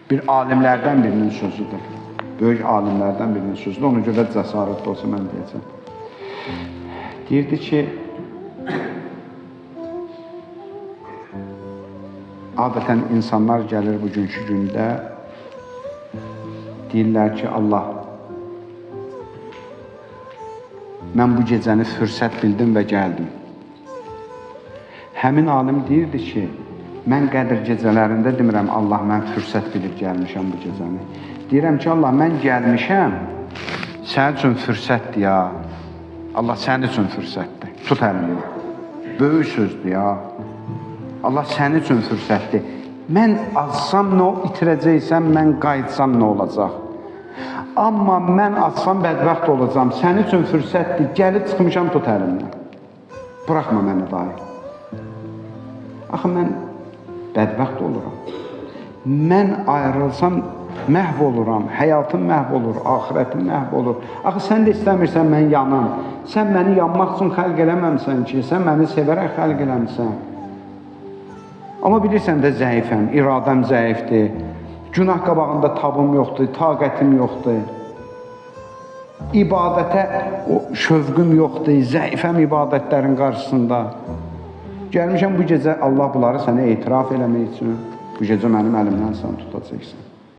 Bir alimlərdən birinin sözüdür. Böyük alimlərdən birinin sözüdür. Ona görə cəsarətli olsa mən deyəcəm. Deyirdi ki, adətən insanlar gəlir bugünkü gündə, deyirlər ki, Allah, mən bu gecəni fürsət bildim və gəldim. Həmin alim deyirdi ki, mən Qədr gecələrində demirəm, Allah, mən fürsət bilib gəlmişəm bu gecəni. Deyirəm ki, Allah, mən gəlmişəm, sənin üçün fürsətdir ya. Allah, sənin üçün fürsətdir. Tut əlini. Böyük sözdür ya. Allah, sənin üçün fürsətdir. Mən azsam nə itirəcəksəm, mən qayıtsam nə olacaq? Amma mən azsam bədbəxt olacam. Sənin üçün fürsətdir. Gəlib çıxmışam, tut əlimdən. Buraxma məni dahi. Axı mən bədbəxt oluram. Mən ayrılsam məhv oluram, həyatım məhv olur, axirətim məhv olur. Axı sən də istəmirsən mən yanım. Sən məni yanmaq üçün xəlq eləməmsən ki, sən məni sevərək xəlq eləmisən. Amma bilirsən də zəifəm, iradəm zəifdir. Günah qabağında tabım yoxdur, taqətim yoxdur. İbadətə o şövqüm yoxdur, zəifəm ibadətlərin qarşısında. Gəlmişəm bu gecə Allah bunları sənə etiraf eləmək üçün. Bu gecə mənim əlimdən sən tutacaqsan.